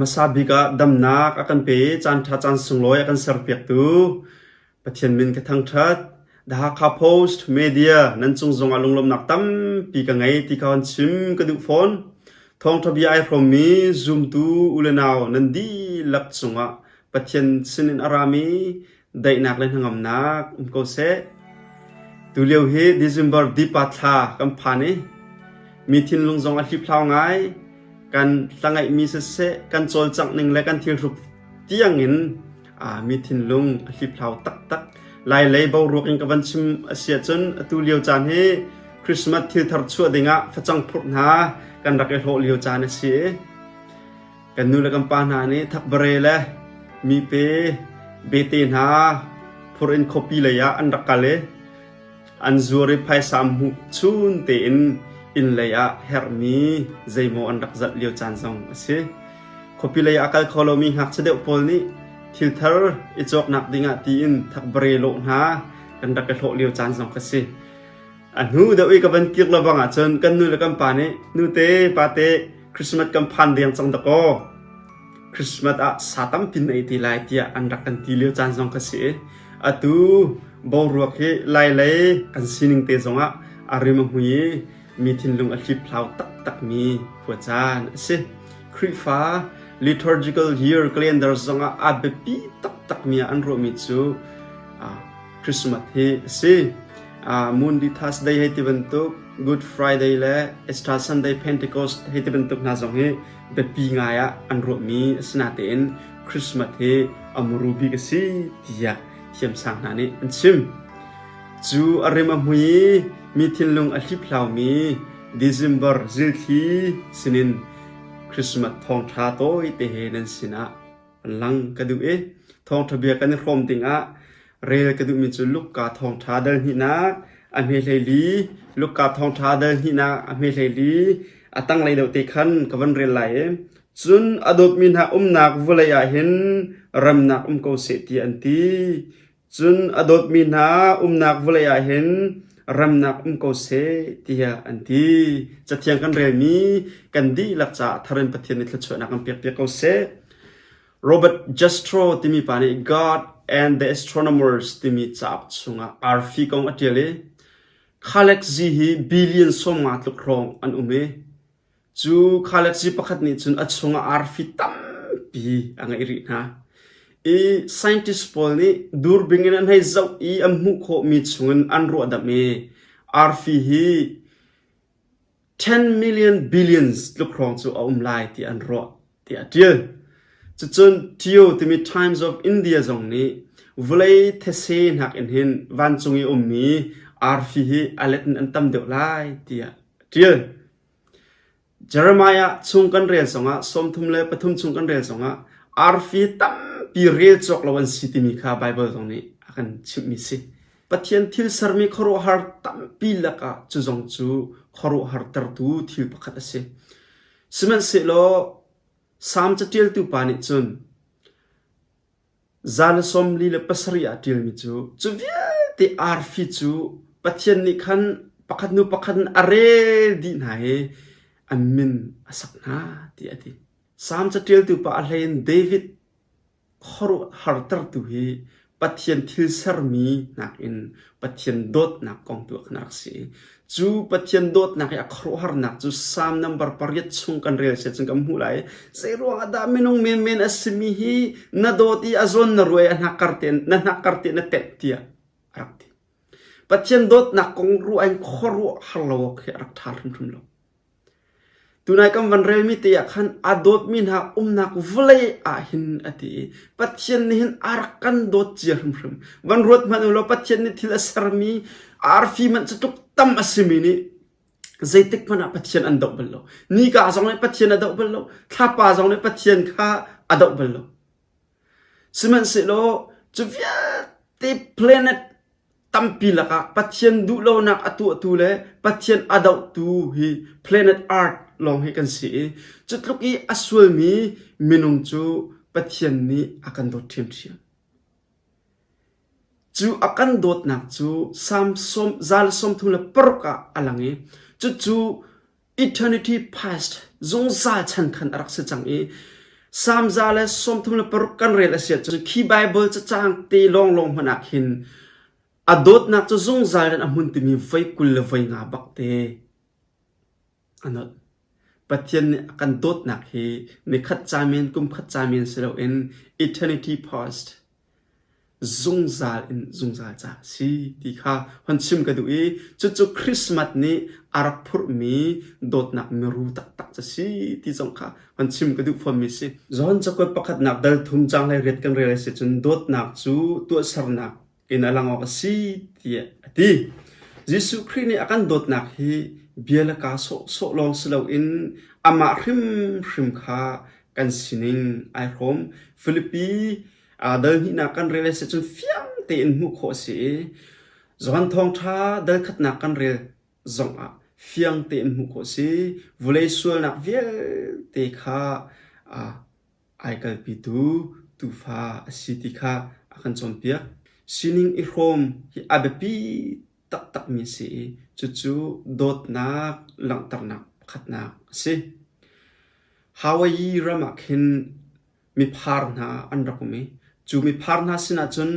hmasa bik ah damnak a kan pe i caanṭha caan sunglawi a kan serpiaktu Pathian min ka thangṭhat. The Hakha Post Media nan cung zongah lunglawmhnak tampi ka ngei ti kha hun chim ka duh fawn. Thawngṭha bia ai hrawmmi zumtu u le nau nan dihlak cungah Pathian sinin a rami daihnak le hnangamnak um ko seh. Tulio hi December dipa thla kan phan i mi thinlung zong a hliphlau ngai. Kan hlangaihmi siseh, kan cawlcangh ning le kan thilhruk tiangin mi thinlung a hliphlau taktak. Lailei boruak in ka van chim a si ahcun atu lio caan hi Christmas thil thar chuah dingah facang phurh hna kan rak i hlawh lio caan a si i Kan nu le kan pa hna nih thakbare le mipe bete hna phur in khuapi lei ah an rak kal i an zuar i phaisa hmuh chun tein inn lei ah herhmi zeimaw an rak zalh lio caan zong a si. Khuapi lei ah a kal kho lomi ngakchia deuh pawl nih thil thar i cawknak dingah tiin thakbare lawh hna kan rak i hlawh lio caan zong kha si. A hnu deuh i ka van kir lebang ahcun kan nu le kan pa nih nute pate Christmas kan phan deng cang dakaw Christmas ah sa tampi na ei te lai tiah an rak kan ti lio caan zong ka si i atu boruak hi lailei kan sining te zongah a rim a hmui i mi thinlung a hliphlau taktakmi khua caan a si. Khrihfa liturgical year calendar zongah a biapi taktakmi ah an ruahmi cu Christmas hi a si. Maundy Thursday hei ti bantuk, Good Friday le Easter Sunday Pentecost hei ti bantuk hna zong hi biapi ngai ah an ruahmi a si natein Christmas hi a muru bik a si tiah thiamsang hna nih an chim. Cu a rim a hmui i mi thinlung a hliphlaumi December zilthli sinin Christmas thawngṭha tawite he nan sinah lang ka duh i thawngṭha bia kan i hrawm dingah rel ka duhmi cu Luka thawngṭha dal hnihnak a hme hleili Luka thawngṭha dal hnihnak a hme hleili a tanglei deuh te khan ka van rel lai i cun a dawtmi hna umnak vawlei ah hin remnak um ko seh ti an ti Cun a dawtmi hna umnak vawlei ah hin remnak um ko seh tiah an ti. Cathiang kan relmi kan dihlak caah thar in Pathian nih thluachuahnak kan pekpiak ko seh. Robert Jastrow timi pa nih God and the Astronomers timi cauk chungah arfi kong a ṭial i galaxy hi billion 50 tluk hrawng an um i Cu galaxy pakhat nih cun a chungah arfi tampi a ngeih rih hna. I scientist pawl nih durbing in an hei zoh i an hmuh khawhmi chungin an ruahdamh i arfi hi 10 million billions tluk hrawng cu a um lai ti an ruah tiah a ṭial. Cucun Tio timi Times of India zong nih vawlei these nakin hin vancung i ummi arfi hi a let in an tam deuh lai tiah a ṭial. Jeremiah chung kan rel zongah 33 chung kan rel zongah arfi tampi rel cawk lo an si timi kha Baibal zong nih a kan chimhmi si. Pathian thil sermi khuaruahhar tampi lakah cu zong cu khuaruahhar tertu thil pakhat a si. Sihmanhsehlaw Salm caṭialtu pa nih cun 147 ah ṭialmi cu, cu vialte arfi cu Pathian nih khan pakhat hnu pakhat in a rel dih hna i an min a sak hna tiah a ti. Salm caṭialtu pa a hlei in David khuaruahhartertu hi Pathian thil sermi nakin Pathian dawtnak kong tu ah khan a rak si. Cu Pathian dawtnak i a khuaruahharnak cu Salm number pariat chung kan rel siah cun kan hmuh lai. Zeiruang ah dah minung menmen a simi hi na dawt i a zawn na ruai a hnakkar te na hnakkar te na tenh tiah a rak ti. Pathian dawtnak kong ruah in khuaruahhar lo awk hi a rak ṭha hrimhrim lo. Tunai kan van relmi te ah khan a dawtmi hna umnak vawlei ah hin a ti i Pathian nih hin a rak kan dawt cia hrimhrim. Van ruat hmanh u law Pathian nih thil a sermi arfi manh cu tluk tam a simi nih zeitik hmanh ah Pathian an doh bal lo. Nika zong nih Pathian a doh bal lo. Thlapa zong nih Pathian kha a doh bal lo. Sihmanhsehlaw cu vialte planet tampi lakah Pathian duhlonak a tuahtu le Pathian a dohtu hi planet Earth lawng hi kan si i cu tluk i a sualmi minung cu Pathian nih a kan dawt ṭhiamṭhiam. Cu a kan dawtnak cu Salm 136 ah a lang i cucu eternity past zungzal chan khan a rak si cang i. Salm 136 kan rel a si ahcun khi Baibal cacang te lawnglawng hmanh ah khin a dawtnak cu zungzal in a hmun timi voi 25 bak te a nolh. Pathian nih a kan dawtnak hi nikhat ca men, kumkhat ca men si loin eternity past zungzal in zungzal ca a si ti kha hon chim ka duh i cucu Christmas nih a rak phurhmi dawtnak miru taktak cu si ti zong kha hon chim ka duh fawnmi si. John cakuat pakhatnak dal thum caang hlei riat kan rel a si cun dawtnak cu tuahsernak in a lang awk a si tiah a ti. Jesuh Khrih nih a kan dawtnak hi bia le kaa sawhsawh lawng si loin amah hrimhrim kha kan sining ai hrawm. Filipi dal hnihnak kan rel a si cun fiang tein hmuh khawh a si i Johan Thawngṭha dal khatnak kan rel zongah fiang tein hmuh khawh a si. Vulei sualnak vialte kha ai kalpitu tuufa a si ti kha a kan cawnpiak. Sining i hrawm hi a biapi taktakmi a si i cucu dawtnak langhternak pakhatnak a si. Hawaii ram ah khin miphar hna an rak um i cu miphar hna sinah cun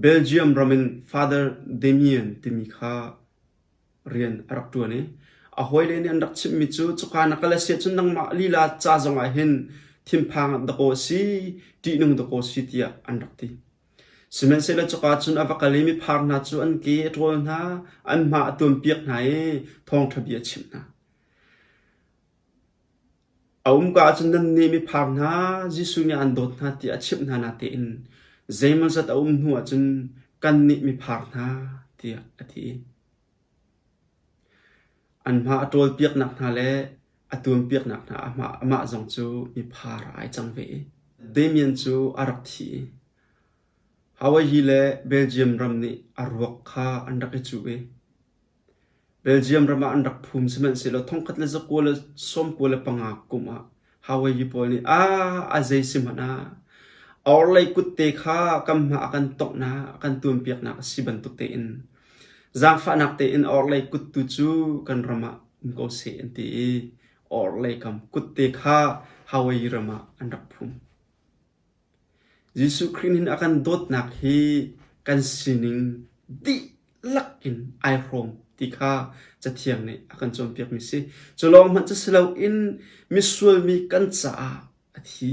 Belgium ram in Father Damien timi kha rian a rak ṭuan i a hawile nih an rak chimhmi cu cuka na kal a si ahcun nangmah lila ca zongah hin thinphang dakaw a si, ṭihnung dakaw a si tiah an rak ti. Sihmanhsehlaw cuka cun a va kal i miphar hna cu an ke a ṭawl hna, an hma a tuampiak hna i thawngṭha bia a chimh hna. A umka ahcun nannih miphar hna, Jesuh nih aan dawt hna tiah a chimh hna natein zeimawzat a um hnu ahcun kannih miphar hna tiah a ti. An hma a ṭawlpiaknak hna le a tuampiaknak hna amah zong cu miphar ah ai cang ve i Damien cu a rak thi i Hawaii le Belgium ram nih a ruak kha an rak i cuh i Belgium ram ah an rak phum sihmanhsehlaw 1995 kum ah Hawaii pawl nih ah a zei si hmanh ah a orhlei kutte kha kam hma a kan tonghnak a kan tuampiaknak a si bantuk tein zaangfahnak tein a orhlei kut tu cu kan ram ah um ko seh an ti i orhlei kam kutte kha Hawaii ram ah an rak phum. Jesuh Khrih nih a kan dawtnak hi kan sining dihlak in ai hrawm ti kha Cathiang nih a kan cawnpiakmi si. Cu lawng hmanh cu si loin misual mi kan caah a thi.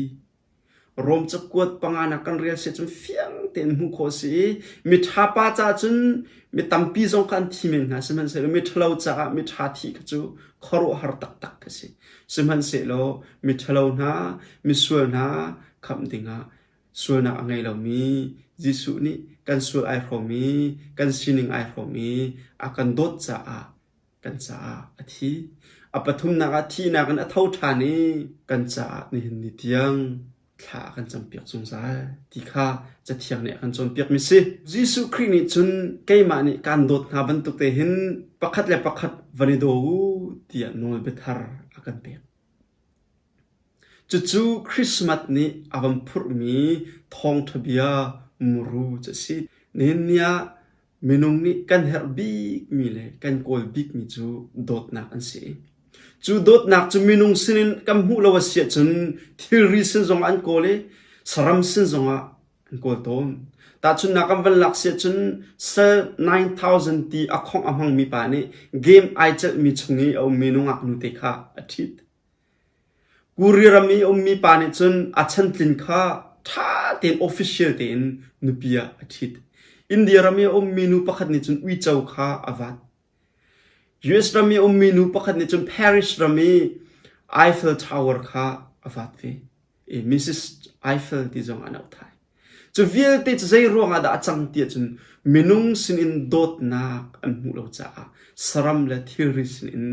Rom cakuat panganak kan rel si cun fiang tein hmuh khawh a si i miṭha pa caah cun mi tampi zong kha an thi men hna sihmanhsehlaw miṭhalo caah miṭha thih kha cu khuaruahhar taktak a si. Sihmanhsehlaw miṭhalo hna, misual hna khamh dingah sualnak a ngei lomi Jesuh nih kan sual ai hrawm i kan sining ai hrawm i a kan dawt caah kan caah a thi. A pathumnak ah thihnak in a tho ṭhan i kan caah nihin ni tiang thla a kan campiak zungzal ti kha Cathiang nih a kan cawnpiakmi si. Jesuh Khrih nih cun keimah nih kaan dawt hna bantuk te hin pakhat le pakhat van i daw u tiah nawlbia thar a kan pek. Cucu Christmas nih a van phurhmi thawngṭha bia muru cu a si. Nihin ni ah Minung nih kan herh bikmi le kan kawl bikmi cu dawtnak an si. Cu dawtnak cu minung sinin kan hmuh lo a si ahcun thilri sin zongah an kawl i saram sin zongah an kawl tawn. Tahchunhnak kan van lak si ahcun sal 9000 ti a khongh a hmangmi pa nih game ai celhmi chung i a ummi nungak nute kha a ṭhit. Korea ram i a ummi pa nih cun a chantlin kha ṭha tein official tein nupi ah a ṭhit. India ram i a ummi nu pakhat nih cun uico kha a vat. US ram i a ummi nu pakhat nih cun Paris ram i Eiffel Tower kha a vat ve. I Mrs. Eiffel ti zong an auh thai. Cu vialte cu zei ruangah dah a cang ti ahcun minung sinin dawtnak an hmuh lo caah saram le thilri sinin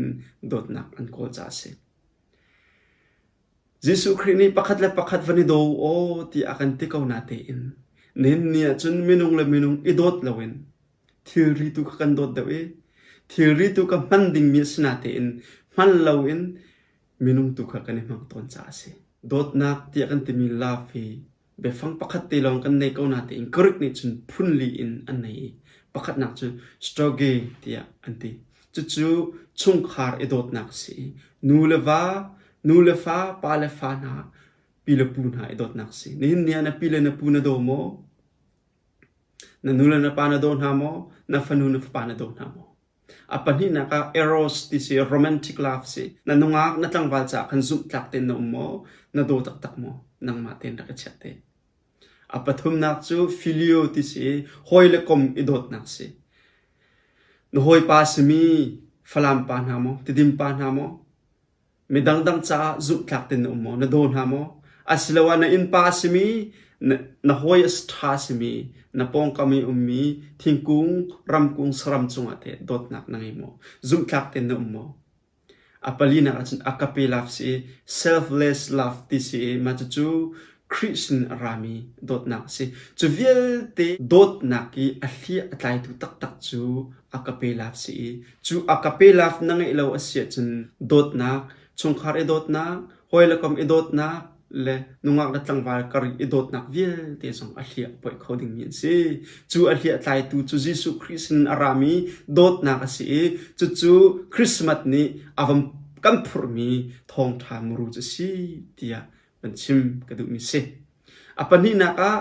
dawtnak an kawl caah a si. Jesuh Khrih nih pakhat le pakhat van i daw u aw ti a kan ti ko natein nihin ni ahcun minung le minung i dawt loin thilri tu kha kan dawt deuh i thilri tu kha hman dingmi a si natein hman loin minung tu kha kan i hmang tawn caah a si. Dawtnak tiah kan timi love hi biafang pakhat te lawng kan nei ko natein Greek nih cun phunli in an nei i pakhatnak cu storge tiah an ti. Cucu chungkhar i dawtnak a si i nu le va, nu le fa, pa le fa hna. Pi le pu hna i dawtnak si. Nihin ni ah na pi le na pu na daw maw? Na nu le na pa na daw hna maw? Na fanu na fapa na daw hna maw? A pahnihnak ah eros ti si romantic love si. Na nungak na tlangval caah khan zumhtlak tein na um maw? Na daw taktak maw? Nangmah tein rak i chiah te. A pathumnak cu filio ti si hawi le kom i dawtnak si. Na hawipa simi Falam pa hna maw, Tidim pa hna maw, Mi dangdang caah zumhtlak tein na um maw? Na daw hna maw? Asiloah na innpa a simi, na, na hawi a ṭha a simi, na pawngkam i ummi thingkung, ramkung, saram cungah teh dawtnak na ngei maw? Zumhtlak tein na um maw? A palinak ahcun agape love si i selfless love ti si i mah cucu Khrih sin a rami dawtnak a si. Cu vialte dawtnak i a hliah a tlaitu taktak cu agape love si i cu agape love na ngeih lo a si ahcun dawtnak, chungkhar i dawtnak, hawi le kom i dawtnak le nungak le tlangval kar i dawtnak vialte zong a hliah a poih kho dingmi an si. Cu a hliah tlaitu cu Jesuh Khrih sin a rami dawtnak a si i cucu Christmas nih a van kan phurhmi thawngṭha muru cu a si tiah van chim ka duhmi si. A pahnihnak ah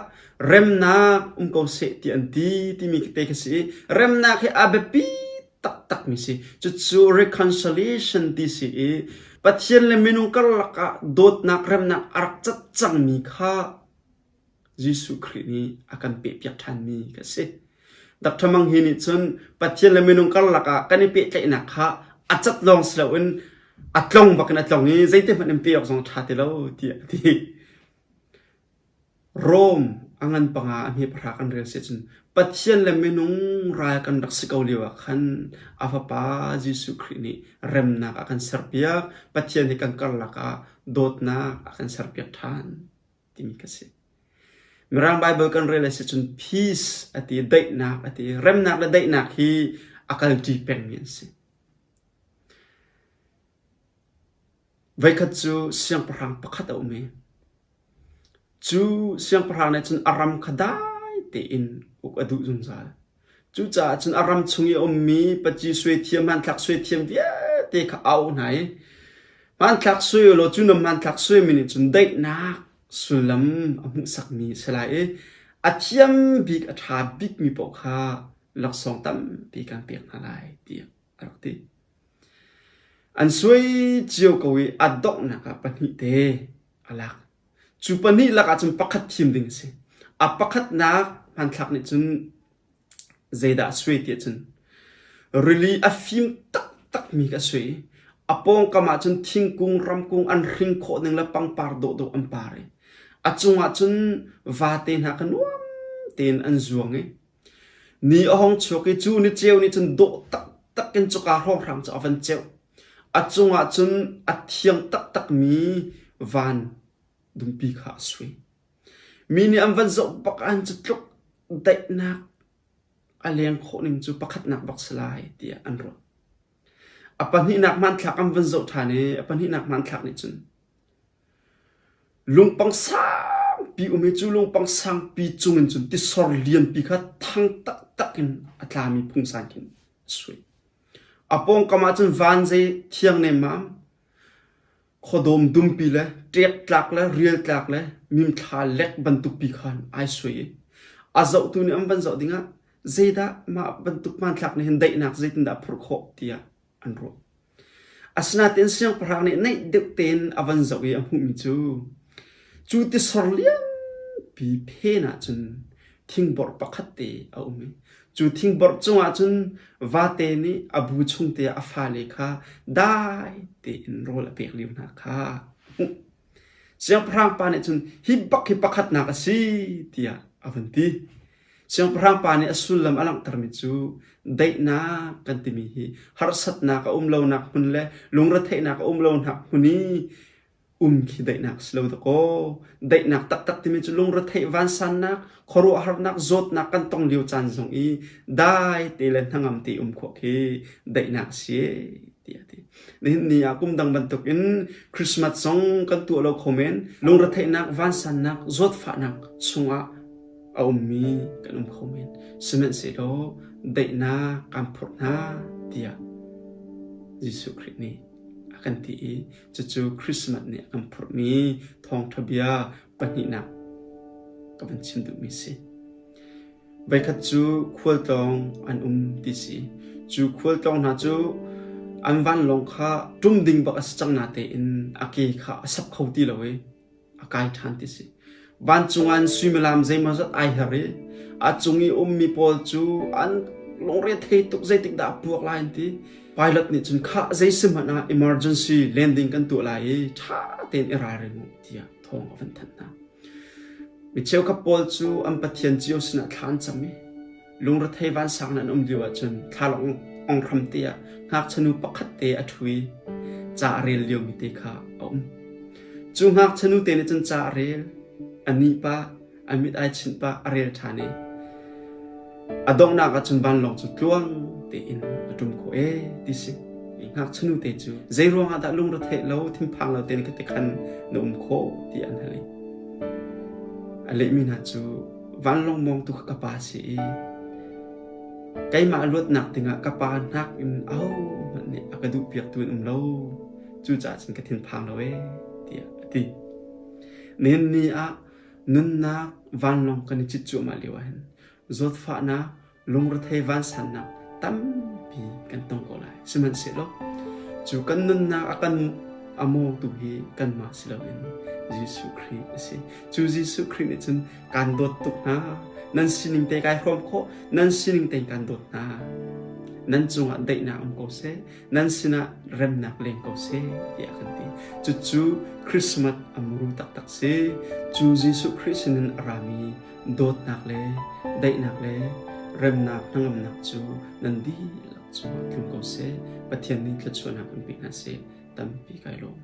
remnak um ko seh ti an ti timi te khi si i remnak hi a biapi taktakmi si. Cucu reconciliation ti si i Pathian le minung karlak ah dawtnak remnak a rak cat cangmi kha Jesuh Khrih nih a kan pehpiak ṭhanmi ka si. Dr. Mang Hi nih cun Pathian le minung karlak ah kan i pehtlaihnak kha a cat lawng si loin a tlong bakin a tlong i zeiti hmanh in pe awk zong a ṭha ti lo tiah a ti. Rome a ngan panga a hme pahra kan rel si cun Pathian le minung ral kan rak si ko lio ah khan a fapa Jesuh Khrih nih remnak a kan serpiak. Pathian he kan karlak ah dawtnak a kan serpiak ṭhan. timi ka si. Mirang Bible kan rel a si cun peace a ti, daihnak a ti. Remnak le daihnak hi a kalṭi pengmi an si. Voikhat cu siangpahrang pakhat a um i cu siangpahrang nih cun a ram kha dai tein uk a duh zungzal. Cucaah cun a ram chung i a ummi paci suaithiam, hmanthlak suaithiam vialte kha a auh hna i hmanthlak suai u law cu na hmanthlak suaimi nih cun daihnak sullam a hmuhsakmi a si lai i a thiam bik a ṭha bikmi paoh kha laksawng tampi kan pek hna lai tiah a rak ti. An suai cio ko i a donghnak ah pahnih te a lak. Cu pahnih lakah cun pakhat thim ding a si. A pakhatnak hmanthlak nih cun zeidah a suai ti ahcun rili a fim taktakmi kha a suai i a pawngkam ah cun thingkung, ramkung an hring khawh ning le pangpar dawhdawh an par i a cungah cun vate hna kha nuam tein an zuang i ni a hong chuak i cu niceu nih cun dawh taktak in cuka hrawnghrang cu a van ceuh. A cungah cun a thiang taktakmi van dumpi kha a sui. Mi nih an van zoh bak ah cu tluk daihnak a leng khawh ning cu pakhatnak bak si lai tiah an ruah. A pahnihnak hmanthlak an van zoh ṭhan i a pahnihnak hmanthlak nih cun lungpang sangpi um i cu lungpang sangpi cungin cun tisor lianpi kha thang taktak in a tlami phungsan khin a sui. A pawngkam ah cun van zei thiang nemmam, khuadawm dumpi le ṭektlak le rialtlak le mimthla lek bantuk pi khan ai suai i a zohtu nih an van zoh dingah zeidah mah bantuk hmanthlak nih hin daihnak zeitindah a phurh khawh tiah an ruah. Asinain siangpahrang nih naih deuh tein a van zoh i a hmuhmi cu cu tisor lianpi phen ah cun thingborh pakhat te a um i cu thingborh cungah cun vate nih a bu chung te ah a fale kha dai tein rawl a pek lio hna kha a hmuh. Siangpahrang pa nih cun hi bak hi pakhatnak a si tiah a van ti. Siangpahrang pa nih a sullam a langhtermi cu daihnak kan timi hi harsatnak a um lonak hmun le lungretheihnak a um lonak hmun i um khi daihnak si lo dakaw. Daihnak taktak timi cu lungretheih vansannak, khuaruahharnak, zawtnak kan tong lio caan zong i dai te le hnangam te um khawh khi daihnak a si tiah a ti. Nihin ni ah kum dang bantukin Christmas zong kan tuah lo kho men. Lungretheihnak, vansannak, zawtfahnak chungah a ummi kan um kho men. Sihmanhsehlaw daihnak kan phurh hna tiah Jesuh Khrih nih. a kan ti i cucu Christmas nih a kan phurhmi thawngṭha bia pahnihnak ka van chim duhmi si. Voikhat cu khualtlawng an um ti si. Cu khualtlawng hna cu an vanlawng kha ṭum ding bak a si cang natein a ke kha a sap kho ti lo i a kai ṭhan ti si. Vancung ah an suimilam zeimawzat ai her i a cung i ummi pawl cu an lungre thei tuk zeitik dah a puak lai an ti. Pilot nih cun khah zei si hmanh ah emergency landing kan tuah lai i ṭha tein i ralring u tiah thawng a van thanh hna. Mi cheukhat pawl cu an pathian cio sinah thla an cam i lungrethei vansang in an um lio ahcun thlalawng ong hram te ah ngakchia nu pakhat te a ṭhu i ca a rel liomi te kha a um. Cu ngakchia nu te nih cun ca a rel, a nih pah, a mit ai chinh pah, a rel ṭhan i a donghnak ah cun vanlawng cu tluang tein a ṭum khawh ee ti si. Ngakchia nu te cu zei ruangah dah lungretheih lo, thinphang lo tein ka khan na um khawh tiah an hal i a lehmi hna cu vanlawng mawngtu kha ka pa a si i keimah luatnak dingah ka pa hnak in ahohmanh nih a ka duhpiaktu an um lo. Cucaah cun ka thinphang lo ee tiah a ti. Nihin ni ah nunnak vanlawng kan i cit cuahmah lio ahhin zawtfahnak, lungrethei vansannak tampi kan tong ko lai. Sihmanhsehlaw cu kan nunnak a kan a mawngtu hi kanmah si loin Jesuh Khrih a si. Cu Jesuh Khrih nih cun kaan dawt tuk hna. Nan sining te kai hrawm khawh, nan sining tein kaan dawt hna. Nan cungah daihnak um ko seh, nan sinah remnak leng ko seh tiah kan ti. Cucu Christmas a muru taktak si. Cu Jesuh Khrih sinin a rami dawtnak le daihnak le remnak hnangamnak cu nan dihlak cungah tlung ko seh. Pathian nih thluachuahnak in pe hna seh. Tampi kai lawm.